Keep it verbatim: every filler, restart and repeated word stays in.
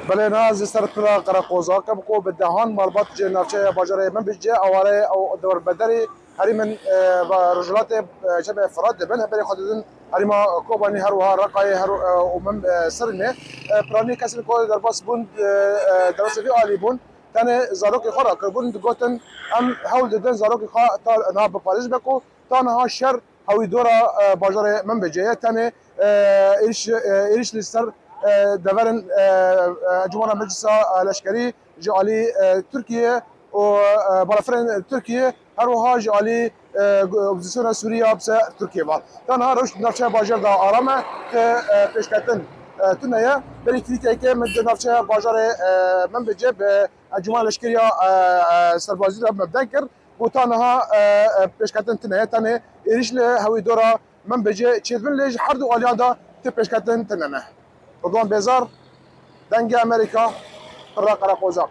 Belê, niha ez li ser pira Qereqozak im ku bi dehan malbat ji navçeya bajarê Minbicê aware û derbederî herî min, e, ve rojhilatê, e, çemê Firat dibin, hemberî xwe didin herîma Kobanî, her wiha Reqayê, her, e, û min, e, Sirnê. E, piranî kesên ku derbas bûn, e, e, derbasî vî alî bûn, tenê zarokê xwe rakiribûn, digotin, em hewl didin zarokê xwe ta niha biparêz be ku ta niha şer hewî dora, e, bajarê Minbicê ye. Tenê, e, êriş, e, êriş li ser, e, deverên, e, e, Encûmena Meclisa, e, Leşkerî ji alî, e, Tirkiye û, e, balafirên Tirkiye, her wiha ji alî, e, opozisyona Sûriye bi ser Tirkiye ve. Tenha rewş di navçeya bajar de aram e, ti, e, pêşketin, e, tune ye. Berî krîteke min di navçeya bajarê, e, Minbicê bi Encûmena Leşkeriya, e, e, Serbazî re me deng kir. Ku ta niha, e, e, pêşketin tune ye, tenê êrîş li hewî dora Minbicê çêdibin, lê ji her du aliyan de ti pêşketin tune ne. Ridwan Bêzar, Dengê Amerîka, Pira Qereqozak.